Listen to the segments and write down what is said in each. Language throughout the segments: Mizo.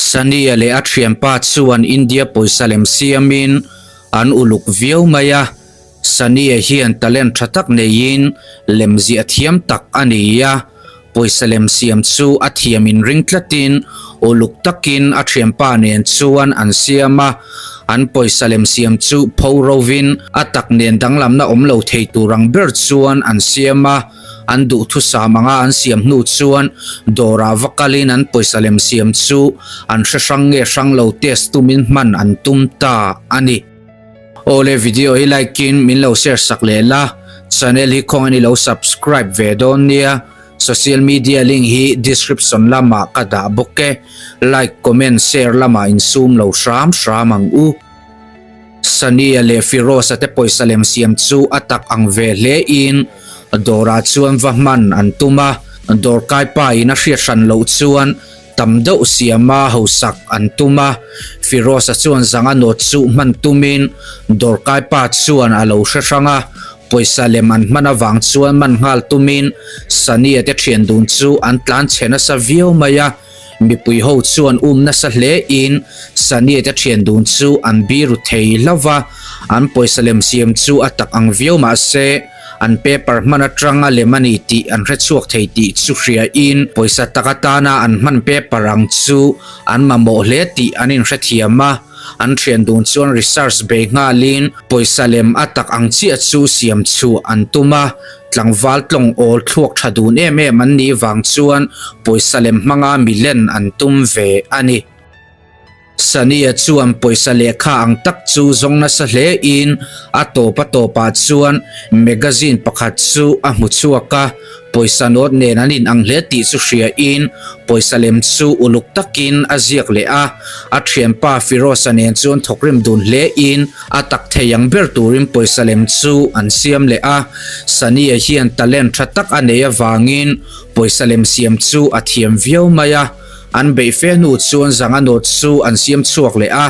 Sania leh a thianpa chuan India pawisa lem siamin an uluk viau mai a, Sania hian talent tha tak neiin lemziah thiam tak a ni a, pawisa lem siam chu a thiam inring tlatin uluk takin a thianpa nen chuan an siam a, an pawisa lem siam chu pho rovin a tak nen danglamna awm lo thei tur ang ber chuan an siam a. An duhthusam anga an siam hnu chuan dawrah va kalin an pawisa lem siam chu an hre hrang nge hrang lo test tumin hman an tum ta a ni. Awle video hi like in min lo share sak leh la, channel hi khawngain i lo subscribe ve dawn nia, social media link hi description lamah ka dah bawk e, like comment share lamah insum lo hram hram ang u. Sania leh Firoz-a te pawisa lem siam chu a tak ang ve hle in dawrah chuan va hman an tum a, dawr kai pa in a hriat hran loh chuan tam deuh siama hausak an tum a, Firoz-a chuan zanga nawt chu hman tumin dawr kai pa chuan a lo hre hrang a, pawisa lem an hman avang chuan man nghal tumin Sania te thian dun chu an tlan chhe nasa viau mai a. Mipui ho chuan um nasa hle in Sania te thian dun chu an biru thei hlauh va, an pawisa lem siam chu a tak ang viau mahse an paper hman atang a lem a ni tih an hre chhuak thei tih chu hria in pawisa tak atana an hman paper ang chu an mamawh hle tih an inhrethiam a, an thian dun chuan research bei nghalin pawisa lem a tak ang chiah chu siam chhuah an tum a. Tlangval tlawng awl thluak tha dun em em an nih vang chuan pawisa lem hmanga milen an tum ve a ni. Sania chuan pawisa lehkha ang tak chu zawng nasa hle in a tawp a tawpah chuan magazine pakhat chu a hmu chhuak a, pawisa note nen an inang hle tih chu hria in pawisa lem chu uluk takin a ziak leh a, a thianpa Firoz-a nen chuan thawkrim dun hle in A tak thei ang ber turin pawisa lem chu an siam leh a, Sania hian talent tha tak a nei avangin pawisa lem siam chu a thiam viau mai a. An beih fe hnu chuan zanga nawt chu an siam chhuak leh a,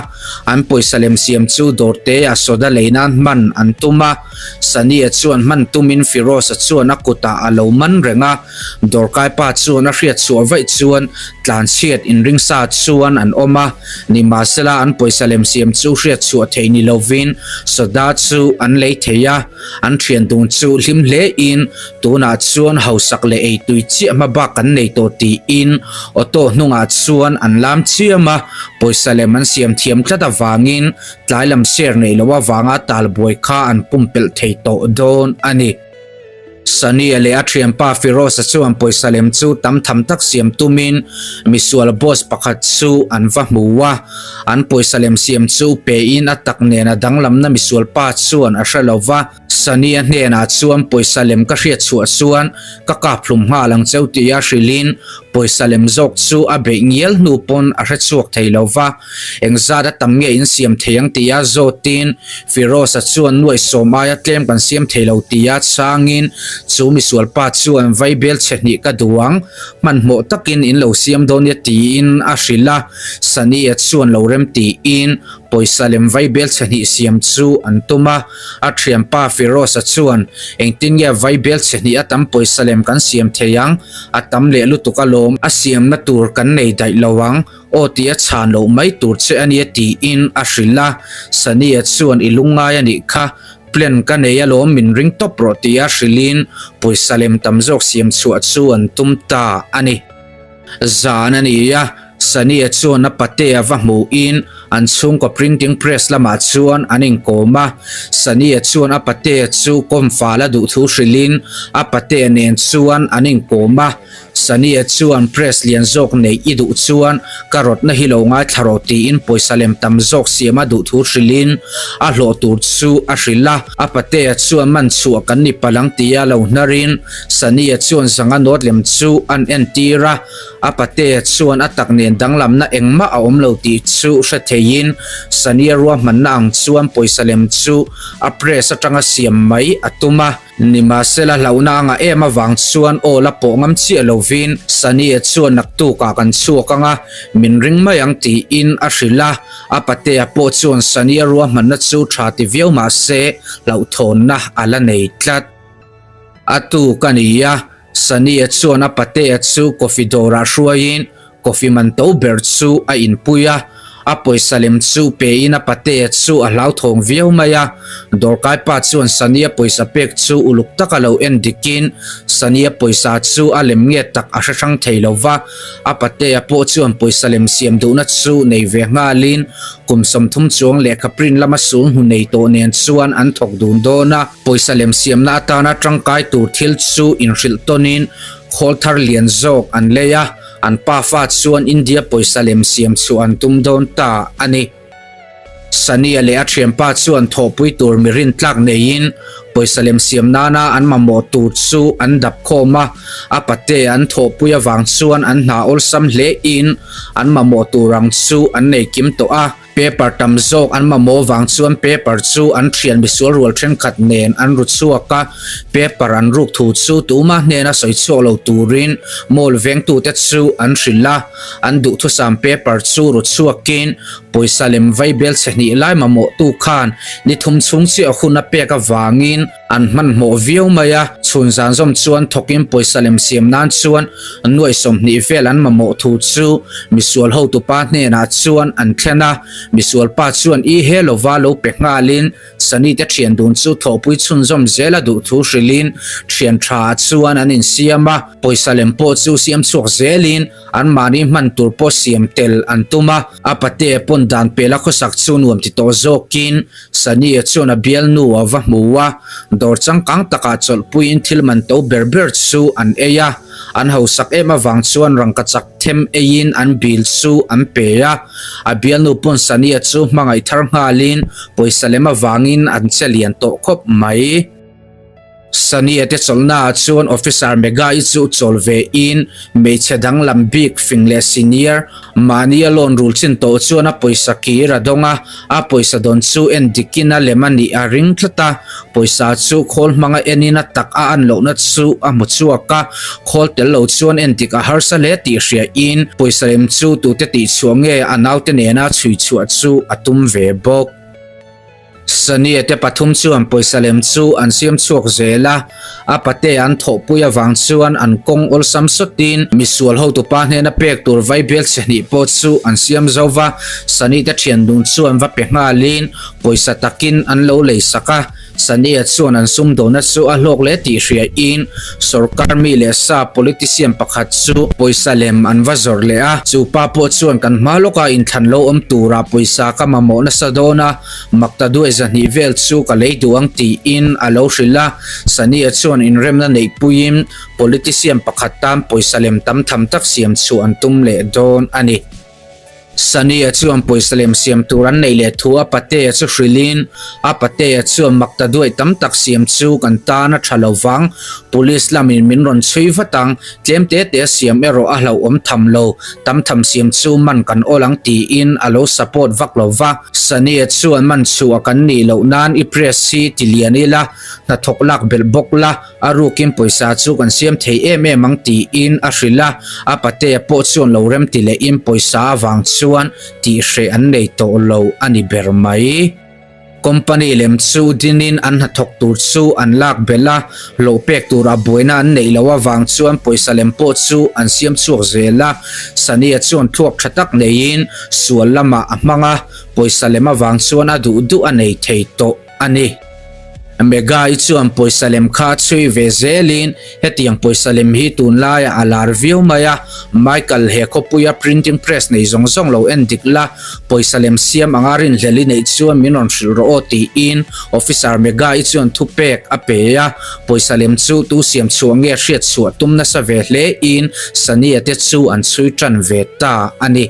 an pawisa lem siam chu dawrte a soda lei nan hman an tum a. Sania chuan hman tumin Firoz-a chuan a kutah a lo man reng a, dawrkai pa chuan a hriat chhuah vaih chuan tlanchhiat inringsa chuan an awm a. Nimahsela an pawisa lem siam chu hriat chhuah theih ni lovin soda chu an lei thei a, an thian dun chu hlim hle in tunah chuan hausak leh ei tui chiah hma bak kan nei tawh tiin auto hnungah chuan an lam chiam a, pawisa lem an siam thiam tlat avangin tlai lam share neih loh avanga talbuai kha an pumpelh thei tawh dawn a ni. Sania leh a thianpa Firoz-a chuan pawisa lem chu tam tham tak siam tumin misual boss pakhat chu an va hmu a, an pawisa lem siam chu pein a tak nen a danglamna misual pa chuan a hre lo va, Sania hnenah chuan pawisa lem ka hriat chhuah chuan ka kap hlum nghal ang cheu tia hrilhin pawisa lem zawk chu a beih ngial hnu pawn a hre chhuak thei lo va. Engzat a tam nge in siam thei ang tia zawtin Firoz-a chuan nuaihsawm aia tlem kan siam thei lo tia chhangin chu misual pa chuan vaibel chhe hnih ka duh ang, hmanhmawh takin in lo siam dawn nia tiin a hrilh a, Sania chuan lo rem tiin pawisa lem vaibel chhe hnih siam chu an tum a, a thianpa Firoz-a chuan engtin nge vaibel chhe hnih a tam pawisa lem kan siam thei ang, a tam leh lutuk alawm, a siamna tur kan nei daih lo ang. Aw tih a chhan loh mai tur che a nia tiin a hrilh a, Sania chuan i lungngai a nih kha, plan ka nei alawm min ring tawp rawh tia hrilhin pawisa lem tam zawk siam chhuah chu an tum ta a ni. Zan a ni a, Sania chuan a patea va hmuhin an chhungkaw printing press lamah chuan an inkawm a, Sania chuan a patea chu kawmfal a duh thu hrilhin a patea nen chuan an inkawm a. Sania chuan press lian zawk neih i duh chuan ka rawtna hi lo ngaithla rawh tiin pawisa lem tam zawk siam a duh thu hrilhin a hlawh tur chu a hrilh a. A patea chuan man chhuah kan ni palh ang tia lo hnarin Sania chuan zanga nawt lem chu an entir a. A patea chuan a tak nen danglamna engmah a awm lo tih chu hre theiin Sania ruahmanna ang chuan pawisa lem chu a press atanga siam mai a tum a. Nimahsela hlauhna a ngah em avang chuan aw la pawh ngam chiah lovin Sania chuan naktukah kan chhuak ang a, min ring mai ang tiin a hrilh a. A patea pawh chuan Sania ruahmanna chu tha ti viau mahse hlauhthawnna a la nei tlat. A tuk a ni a, Sania chuan a patea chu coffee dawrah hruaiin. Coffee man to ber chu a inpui a, a pawisa lem chu pein a patea chu a hlauthawng viau mai a. Dawrkai pa chuan Sunny-a pawisa pek chu uluk taka lo en dikin Sunny-a pawisa chu a lem nge tak a hre hrang thei lo va, a patea pawh chuan pawisa lem siam duhna chu nei ve nghalin kum 30 chuang lehkha print lama sul hnu nei tawh nen chuan an thawk dun dawn a. Pawisa lem siamna atana tangkai tur thil chu inhrilh tawnin khawl thar lian zawk an lei a, an pafa chuan India pawisa lem siam chhuah an tum dawn ta a ni. Sania leh a thianpa chuan thawhpui tur mi rintlak neiin pawisa lem siam nana an mamawh tur chu an dap khawm a, a pate an thawhpui avang chuan an hna awlsam hlein an mamawh tur ang chu an nei kim tawh a. Paper tam zawk an mamawh vang chuan paper chu an thian misual rual thenkhat nen an ru chhuak a, paper an ruk thu chu tuma hnena sawi chhuak lo turin mall vengtute chu an hrilh a, an duhthusam paper chu ru chhuakin pawisa lem vai bel chhe hnih lai mamawhtu khan ni thum chhung chiah hun a pek avangin an hmanhmawh viau mai a, chhun zan zawm chuan thawkin pawisa lem siam nan chuan nuai 20 vel an mamawh thu chu misual hotupa hnenah chuan an thlen a, misual pa chuan i he lova lo pe nghalin Sunny te thian dun chu thawhpui chhunzawm zel a duh thu hrilhin thian tha ah chuan an insiam a, pawisa lem pawh chu siam chhuak zelin an mahni hman tur pawh siam tel an tum a, a pate pawn dan pela khawsak chu nuam ti tawh zawkin Sunny-a chuan a bialnu a va hmu a, dawr changkang takah chawlhpuiin thil man to ber ber chu an ei a, an hausak em avang chuan rangkachak them eiin an bill chu an pe a, a bialnu pawn Sunny-a chu hmangaih thar nghalin pawisa lem avangin an che lian tawh khawp mai. Sunny-a te chawlhnaah chuan Officer Mega-i chu chawl ve in hmeichhe danglam bik fing leh senior mahni a loan rul chin tawh chuan a pawisa kir a dawng a, a pawisa dawn chu en dikin a lem a nih a ring tlat a, pawisa chu khawl hmanga enin a tak a an lohna chu a hmu chhuak a, khawl tel lo chuan en dik a harsa hle tih hria in pawisa lem chu tute tihchhuah nge a naute nena chhui chhuah chu a tum ve bawk. Sania te pathum chuan pawisa lem chu an siam chhuak zel a, a pate an thawhpui avang chuan an kawng awlsam sawtin misual hotupa hnena pek tur vaibel chhe hnih pawh chu an siam zo va, Sani te thian dun chuan va pe nghalin pawisa takin an lo lei sak a, Sania chuan an sumdawhna chu a hlawk hle tih hriain sorkar mi leh sa politician pakhat chu pawisa lem an va zawrh leh a, chu pa pawh chuan kan hma lawka inthlan lo awm tura pawisa ka mamawh nasa dawn a, makta duai 200 vel chu ka lei duh ang tiin a lo hrilh a, Sania chuan inremna neihpuiin politician pakhat tan pawisa lem tam tham tak siam chhuah an tum leh dawn a ni. Sunny-a chuan pawisa lem siam tur an neih leh thu a patea chu hrilhin, a patea chuan makta duai tam tak siam chu kan tan a tha lo vang, police lamin min rawn chhui vat ang, tlem te te siam erawh a hlauhawm tham lo, tam tham siam chu man kan awl ang tiin a lo support vak lo va. Sunny-a chuan man chhuah kan nih loh nan i press hi ti lian ila, hnathawk lak belh bawk la, A rukin pawisa chu kan siam thei em em ang tiin a hrilh a, a patea pawh chuan lo rem ti lehin pawisa avang chuan tihhreh an nei tawh lo a ni ber mai. Company lem chu dinin an hnathawk tur chu an lak belh a, hlawh pek tura buaina an neih loh avang chuan pawisa lem pawh chu an siam chhuak zel a, Sania chuan thluak tha tak neiin sual lamah a hmang a, pawisa lem avang chuan a duh duh a nei thei tawh a ni. Mega-i chuan pawisa lem kha chhui ve zelin hetiang pawisa lem hi tunlaiah a lar viau mai a, Michael he khawpuia printing press nei zawng zawng lo en dik la, pawisa lem siam anga rinhlel i neih chuan min rawn hrilh rawh aw tiin Officer Mega-i chuan thupek a pe a, pawisa lem chu tu siam chhuah nge hriat chhuah tum nasa ve hlein Sania te chu an chhui tan ve ta a ni.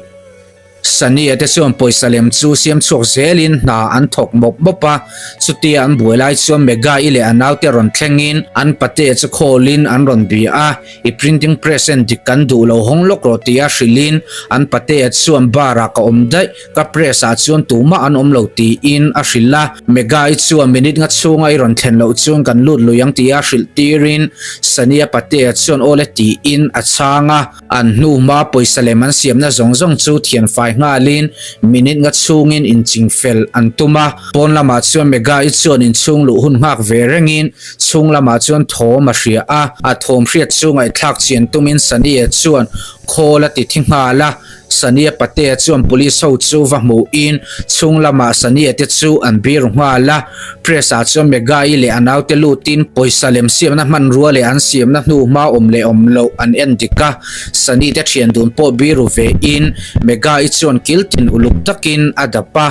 Sania te chuan pawisa lem chu siam chhuak zelin hna an thawk mawp mawp a, chutia an buai lai chuan Mega-i leh a naute rawn thlengin an pate chu khawlin an rawn bia a, I printing press en dik kan duh lo hawng lawk rawh tia hrilhin an pate chuan bar ah ka awm daih, ka press ah chuan tumah an awm lo tiin a hrilh a, Mega-i chuan minute nga chhunga i rawn thlen loh chuan kan lut lui ang tia hrilh tirin Sania pate chuan aw le tiin a chhang a. An hnu hma pawisa lem an siamna zawng zawng chu thian fai nghal. nghalin minute nga chhungin inchingfel an tum a. Pawn lamah chuan Mega-i chuan inchhung luh hun nghak ve rengin chhung lamah chuan thawm a hria a. A thawm hriat chu ngaihthlak chian tumin Sunny-a chuan khawl a ti thi nghal a. Sunny-a patea chuan police ho chu va hmuhin chhung lamah Sunny-a te chu an bir nghal a. Press-ah chuan Mega-i leh a naute lutin pawisa lem siamna hmanrua leh an siamna hnu hma awm leh awm loh an en dik a. Sunny te thian dun pawh biru vein Mega-i chuan kiltin uluk takin a dap a.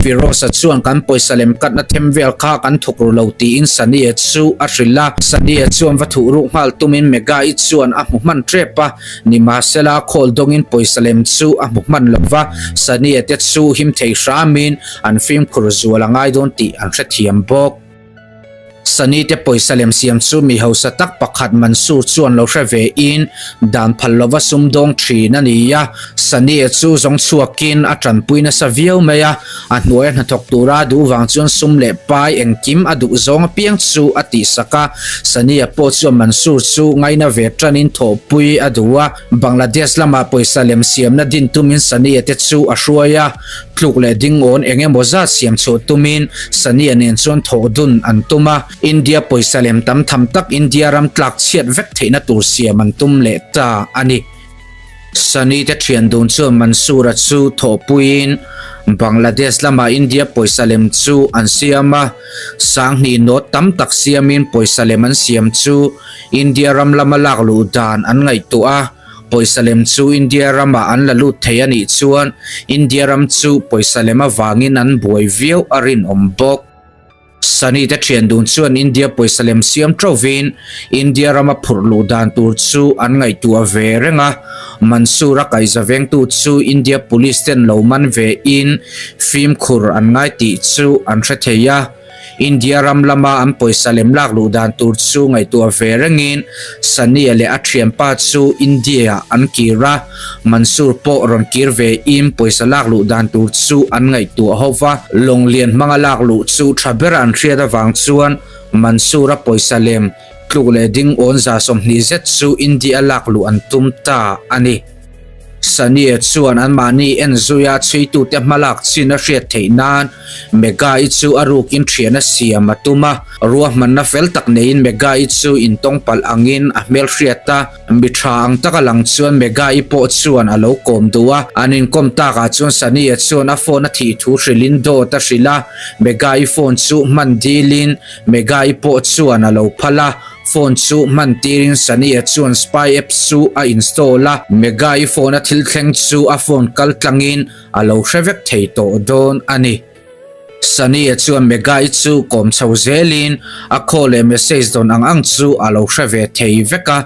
Firoz-a chuan kan pawisa lem katna them vel kha kan thuk ru lo tiin Sunny-a chu a hrilh a. Sunny-a chuan va thuh ruk nghal tumin Mega-i chuan a hmu hman tep a, nimahsela khawl dawngin pawisa lem chu a hmu hman lo va, Sunny-a te chu him thei hramin an fimkhur zual a ngai dawn tih an hrethiam bawk. Sunny te pawisa lem siam chu mi hausa tak pakhat Mansoor chuan lo hre ve in dan phal lova sum dawng thin a ni a. Sunny chu zawng chhuakin a tanpui nasa viau mai a, a hnuaia hnathawk tura duh vang chuan sum leh pai engkim a duh zawng apiang chu a tihsak a. Sunny-a pawh chuan Mansoor chu ngaina ve tanin thawhpui a duh a. Bangladesh lama pawisa lem siamna din tumin Sunny-a te chu a hruai a. Tluk leh dingawn eng emaw zat siam chhuah tumin Sania nen chuan thawh dun an tum a, India pawisa lem tam tham tak India ram tlak chhiat vek theihna tur siam an tum leh ta a ni. Sani te thian dun chuan Mansoor-a chu thawhpuiin Bangladesh lama India pawisa lem chu an siam a, sanghnih note tam tak siamin pawisa lem an siam chu India ram lama lak luh dan an ngaihtuah a. Pawisa lem chu India ramah an la lut thei a nih chuan India ram chu pawisa lem avangin an buai viau a rinawm bawk. Sunny te thian dun chuan India pawisa lem siam ṭovin India rama phurh luh dan tur chu an ngaihtuah ve reng a, Mansoor-a kaihza vengtu chu India police ten lo man ve in fimkhur an ngai tih chu an hre thei a. India ram lama an pawisa lem lak luh dan tur chu ngaihtuah ve rengin Sania leh a thianpa chu India-ah an kir a, Mansoor pawh rawn kir ve in pawisa lak luh dan tur chu an ngaihtuah ho va. Lawng lian hmanga lak luh chu tha bera an hriat avang chuan Mansoor-a pawisa lem tluk leh ding awn 20 zet chu India-a lak luh an tum ta a ni. Sania chuan anmahni en zuia chhuitute hmalak chin a hriat theih nan Mega-i chu a rukin thian a siam a tum a. Ruahmanna fel tak neiin Mega-i chu intawng palh angin a hmel hriat a, mi tha ang taka lang chuan Mega-i pawh chuan a lo kawm duh a. An inkawm takah chuan Sania chuan a phone a thih thu hrilhin dawt a hrilh a, Mega-i phone chu hman dilin Mega-i pawh chuan a lo phal a. Phone chu hman tirin Sania chuan spy apps chu a install a, Mega-i phone a thil thleng chu a phone kal tlangin a lo hre vek thei tawh dawn a ni. Sania chuan Mega-i chu kawm chho zelin a call leh message dawn ang ang chu a lo hre ve thei vek a,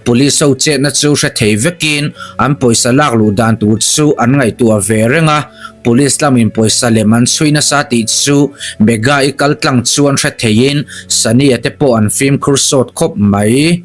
police ho chetna chu hre thei vekin an pawisa lak luh dan tur chu an ngaihtuah ve reng a. Police lamin pawisa lem an chhui nasa tih chu Mega-i kal tlang chuan hre theiin Sunny-a te pawh an fimkhur sawt khawp mai.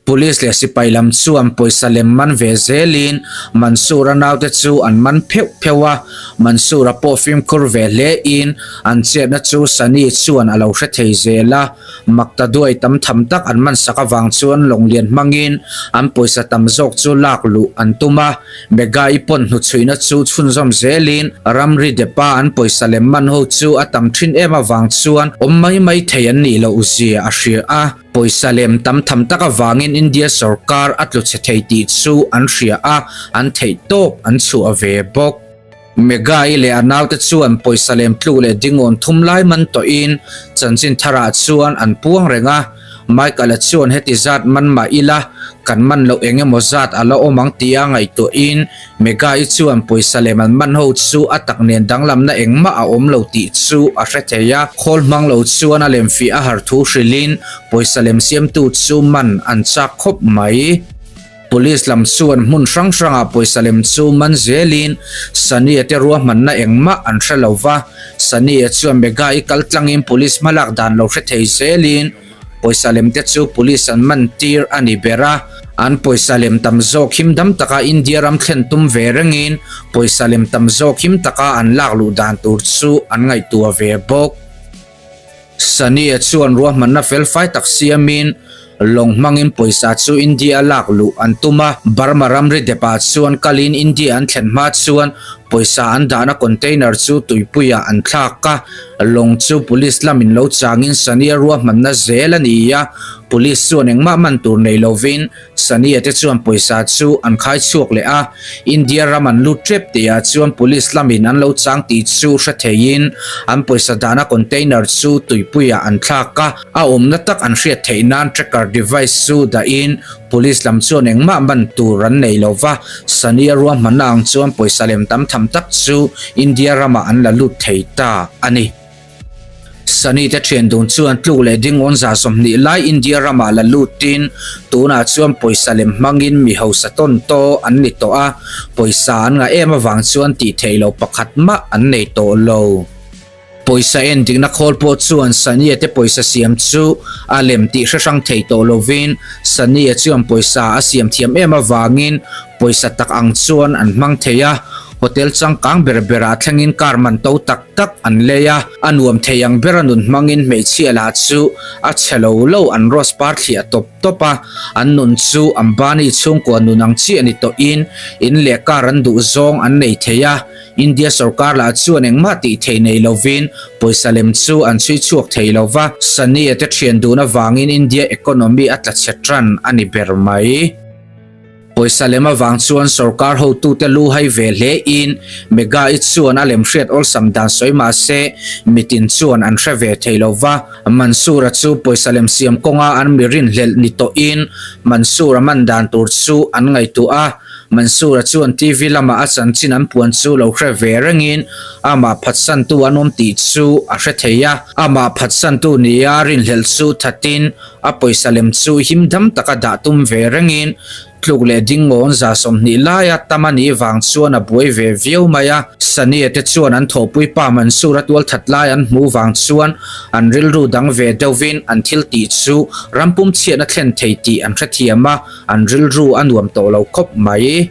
Police leh sipai lam chuan pawisa lem man ve zelin Mansoor-a naute chu an man pheuh pheuh a, Mansoor-a pawh fimkhur ve hlein an chetna chu Sunny chuan a lo hre thei zel a. Makta duai tam tham tak an man sak avang chuan lawng lian hmangin an pawisa tam zawk chu lak luh an tum a. Mega-i pawn hnuchhuihna chu chhunzawm zelin ramri depa an pawisa lem man ho chu a tam thin em avang chuan awm mai mai thei an nih loh zia a hria a. Pawisa lem tam tham tak avangin India sorkar a tlu chhe thei tih chu an hria a, an theih tawp an chhuah ve bawk. Mega-i leh a naute chuan pawisa lem tluk leh dingawn thum lai man tawhin chanchin tharah chuan an puang reng a. Michael-a chuan heti zat man mah ila, kan man loh eng emaw zat a la awm ang tia ngaihtuahin Mega-i chuan pawisa lem an man ho chu a tak nen danglamna engmah a awm lo tih chu a hre thei a. Khawl hmang lo chuan a lem fih a har thu hrilhin pawisa lem siamtu chu man an chak khawp mai. Police lam chuan hmun hrang hrangah pawisa lem chu man zelin Sunny-a te ruahmanna engmah an hre lo va, Sunny-a chuan Mega-i kal tlangin police hmalak dan lo hre thei zelin pawisa lem te chu police an man tir a ni ber a. An pawisa lem tam zawk him dam taka India ram thlen tum ve rengin pawisa lem tam zawk him taka an lak luh dan tur chu an ngaihtuah ve bawk. Sunny-a chuan ruahmanna felfai tak siamin. Lawng hmangin pawisa chu India a lak luh an tum a, Burma ramri depah chuan kalin India an thlen hma chuan pawisa an dahna container chu tuipuiah an thlak a, lawng chu police lamin lo changin Sania ruahmanna zel a ni a, police chuan engmah man tur nei lovin Sania te chuan pawisa chu an khai chhuak leh a, India ram an lut tep tihah chuan police lamin an lo chang tih chu hre theiin an pawisa dahna container chu tuipuiah an thlak a, a awmna tak an hriat theih nan tracker device chu dahin police lam chuan engmah man tur an nei lo va, Sania ruahmanna ang chuan pawisa lem tam tham tak chu India ramah an la lut thei ta a ni. Sunny te thian dun chuan tluk leh ding awn 20 lai India ramah la lutin tunah chuan pawisa lem hmangin mi hausa tawn taw an ni tawh a, pawisa an ngah em avang chuan tih theih loh pakhat mah an nei tawh lo. Pawisa en dikna khawl pawh chuan Sunny-a te pawisa siam chu a lem tih hre hrang thei tawh lovin Sunny-a chuan pawisa a siam thiam em avangin pawisa tak ang chuan an hmang thei a, hotel changkang ber berah thlengin car man to tak tak an lei a, a nuam thei ang bera nun hmangin hmeichhia lah chu a chhe lo lo an rose par thliah tawp tawp a, an nun chu Ambani chhungkua nun ang chiah ni tawhin in leh car an duh zawng an nei thei a, India sorkar lah chuan engmah tih theih nei lovin pawisa lem chu an chhui chhuak thei lo va, Sania te thian dun avangin India economy a tla chhe tan a ni ber mai. Pawisa lem avang chuan sorkar hotute lu hai ve hle in Mega-i chuan a lem hriat awlsam dan sawi mah se mitin chuan an hre ve thei lo va. Mansoor-a chu pawisa lem siam kawnga an mi rinhlelh ni tawhin Mansoor-a man dan tur chu an ngaihtuah a. Mansoor-a chuan TV lama a chanchin an puan chu lo hre ve rengin amah phatsantu an awm tih chu a hre thei a. Amah phatsantu nia rinhlelh chu thatin A pawisa lem chu him dam taka dah tum ve rengin tluk leh ding ngawn 20 laia tam a nih vang chuan a buai ve viau mai a. Sania te chuan an thawhpui pa Mansoor a tualthat lai an hmuh vang chuan an rilru dang ve deuhvin an thil tih chu rampum chhiatna thlen thei tih an hrethiam a, an rilru a nuam tawh lo khawp mai.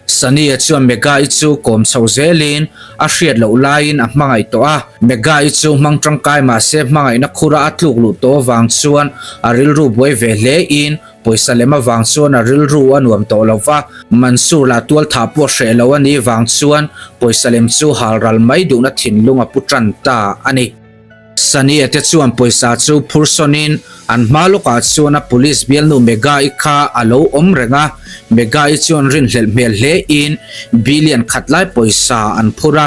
Sania chuan Mega-i chu kawm chho zelin a hriat loh laiin a hmangaih tawh a. Mega-i chu hmang tangkai mah se hmangaihna khura a tluk luh tawh avang chuan a rilru buai ve hle in pawisa lem avang chuan a rilru a nuam tawh lo va. Mansoor lah tualthah pawh hreh lo a nih vang chuan pawisa lem chu hal ral mai duhna thinlung a pu tan ta a ni. Sania te chuan pawisa chu phur sawnin an hma lawkah chuan a police bialnu Mega-i kha a lo awm reng a, Mega-i chuan rinhlelh hmel hle in billion khat lai pawisa an phur a,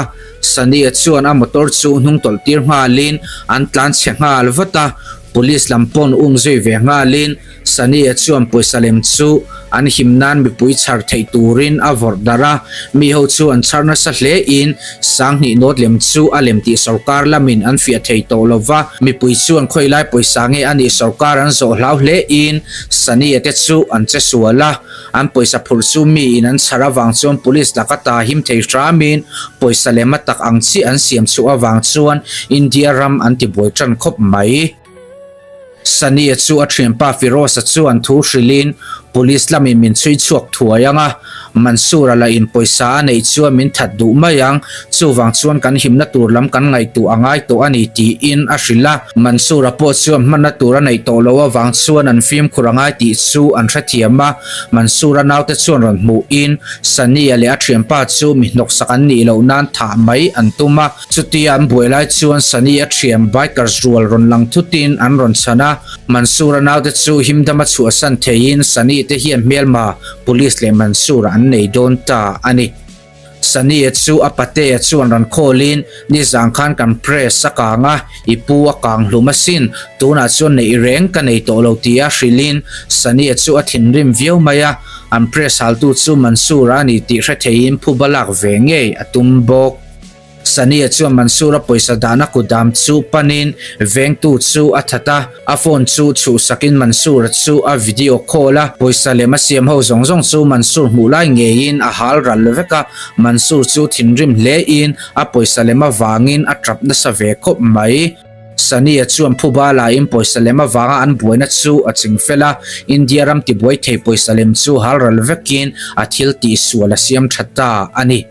Sania chuan a motor chu hnung tawlh tir nghalin an tlan chhe nghal vat a, police lam pawn um zui ve nghalin Sania chuan pawisa lem chu an him nan mipui chhar theih turin a vawrh darh a, mi ho chu an chhar nasa hle in 2000 note lem chu a lem tih sorkar lamin an fiah thei tawh lo va, mipui chuan khawilai pawisa nge a nih sorkar an zawh hlau hle in Sania te chu an che sual a, an pawisa phurh chu mi in an chhar avang chuan police laka ta him thei hramin pawisa lem a tak ang chiah an siam chhuah avang chuan India ram an tibuai tan khawp mai. Sania chu a thianpa Firoz-a chuan thu hrilhin Police lamin min chhui chhuak thuai ang a, Mansoor-a lah in pawisa a neih chuan min that duh mai ang, chuvang chuan kan himna tur lam kan ngaihtuah a ngai tawh a ni tiin a hrilh a. Mansoor-a pawh chuan hmanna tur a neih tawh loh avang chuan an fimkhur a ngai tih chu an hrethiam a, Mansoor-a naute chuan rawn hmuhin Sania leh a thianpa chu mi hnawksak an nih loh nan thah mai an tum a. Chutia an buai lai chuan Sunny a thiam bikers rual rawn lang thutin an rawn chhan a, Mansoor-a naute chu himdama chhuahsan theiin Sunny te hian hmelma Police leh Mansoor-a an nei dawn ta a ni. Sunny-a chu a patea chuan rawn khawlin, Nizang khan kan press a kang a, i pu a kang hlum asin, tunah chuan neih reng ka nei tawh lo tia hrilhin Sunny-a chu a thinrim viau mai a, an press haltu chu Mansoor-a a ni tih hre theiin phuba lak ve ngei a tum bawk. Sania chuan Mansoor-a pawisa dahna kutdam chu panin vengtu chu a that a, a phone chu chhuhsakin Mansoor-a chu a video call a, pawisa lem a siam ho zawng zawng chu Mansoor hmuh lai ngeiin a hal ral vek a, Mansoor chu thinrim hlein a pawisa lem avangin a tap nasa ve khawp mai. Sania chuan phuba laiin pawisa lem avanga an buaina chu a ching fel a, India ram tibuai thei pawisa lem chu hal ral vekin a thil tihsual a siam tha ta a ni.